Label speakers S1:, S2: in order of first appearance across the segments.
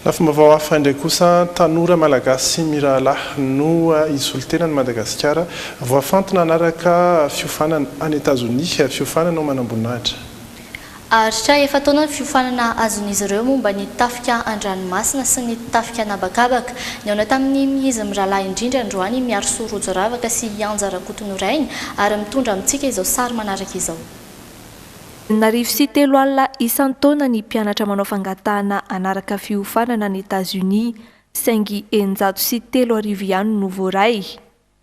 S1: Lafim-baovao hafa indray kosa, tanora malagasy mirahalahy no hisolo tena an'i Madagasikara voafantina hanaraka fiofanana any Etazonia, fiofanana ho manamboninahitra.
S2: Haharitra efa-taona ny fiofanana azon'izy ireo momba ny tafika an-dranomasina sy ny tafika an'habakabaka. Nihaona tamin'ny izy mirahalahy indrindra androany i Miarisoa Rojo Ravaka sy i Anja Rakotonorainy ary mitondra amintsika izao sary manaraka izao.
S3: 360 isan-taona ny mpianatra manao fangatahana hanaraka fiofanana any Etazonia, saingy 3600 ihany no voaray.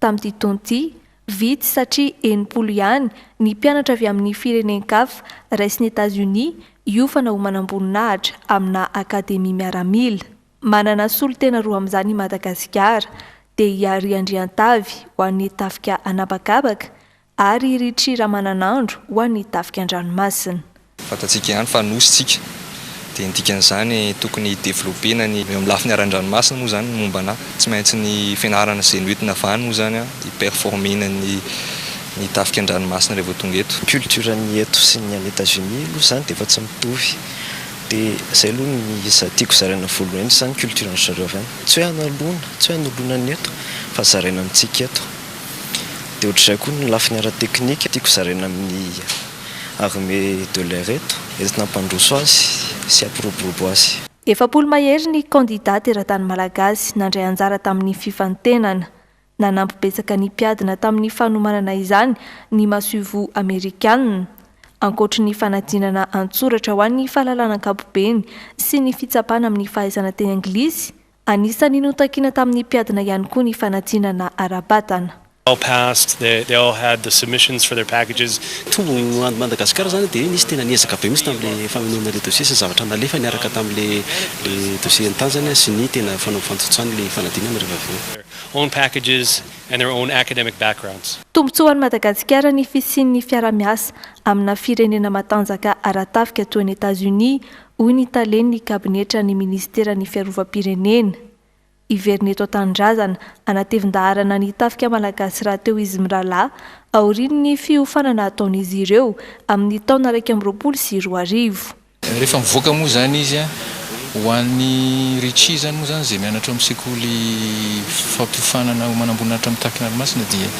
S3: Tamin'ity taona ity, vitsy satria 60 ihany ny mpianatra avy amin'ny firenen-kafa raisin'i Etazonia hiofana ho manamboninahitra amina akademia miaramila. Manana solontena roa amin'izany i Madagasikara, dia i Harry Andriantavy ho an'ny tafika an'habakabaka ary i Richie Ramananandro ho an'ny tafika an-dranomasina.
S4: Fantatsika ihany fa nosy tsika dia ny dikan'izany tokony hi-developper-na ny eo amin'ny lafiny ara-dranomasina moa izany ny momba anà. Tsy maintsy ny fianarana izay noentina avy any moa izany hi-performer-na ny ny tafika an-dranomasina rehefa tonga eto.
S5: Culture ny eto sy ny any Etats Unis aloha izany dia efa tsy mitovy. Dia izay aloha ny tiako zaraina voalohany indrindra izany culture an-dry zareo avy any. Tsy hoe hanalona, tsy hoe hanoloana ny eto fa zaraina amintsika eto. Dia ohatr'izay koa ny lafiny ara-teknika tiako zaraina amin'ny. Armée de l'air eto, entina hampandroso azy sy hampiroborobo azy.
S3: 40 mahery ny kandidà teratany malagasy nandray anjara tamin'ny fifantenana. Nanampy betsaka ny mpiadina tamin'ny fanomanana izany ny masoivoho amerikanina. Ankoatry ny fanadinana an-tsoratra ho an'ny fahalalana ankapobeny sy ny fitsapana amin'ny fahaizana teny anglisy, anisan'ny notakiana tamin'ny mpiadina ihany koa ny fanadinana ara-batana.
S6: All passed, they they all had the submissions for their packages.
S7: Tombony ho an'i Madagasikara izany dia nisy tena niezaka be mihitsy tamin'ilay famenoana ilay dossier sy ny zavatra nalefa niaraka tamin'ilay ilay dossier ny tany izany sy ny tena fantontosana ilay fanadinana rehefa avy eo.
S6: Own packages and their own academic backgrounds.
S3: Tombontsoa ho an'i Madagasikara ny fisian'ny fiara-miasa amina firenena matanjaka ara-tafika toa an'i Etazonia, hoy ny talen'ny kabinetran'ny minisiteran'ny fiarovam-pirenena. Hiverina eto an-tanindrazana, hanatevin-daharana ny tafika malagasy rahateo izy mirahalahy, aorian'ny fiofanana hataon'izy ireo amin'ny taona 2021.
S8: Rehefa mivoaka moa izany izy ho an'i Richie izany moa izany izay mianatra ao amin'ny sekoly fampiofanana ho manamboninahitra amin'ny tafiky ny ranomasina dia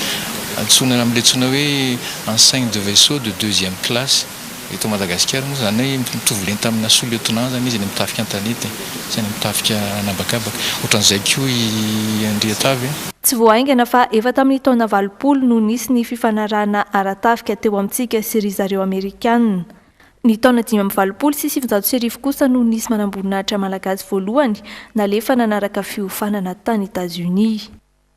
S8: antsoina amin'ilay antsoina hoe enseigne de vaisseau de deuxième classe. Eto Madagasikara moa izany hoe mitovy lenta amina sous-lieutenant izany izy any amin'ny tafika an-tanety sy any amin'ny tafika an'habakabaka. Ohatran'izay koa i Andriatavy.
S3: Tsy vao haingana fa efa tamin'ny taona 80 no nisy ny fifanarahana ara-tafika teo amintsika sy ry zareo Amerikanina. Ny taona 1985 kosa no nisy manamboninahitra malagasy voalohany nalefa nanaraka fiofanana tany Etazonia.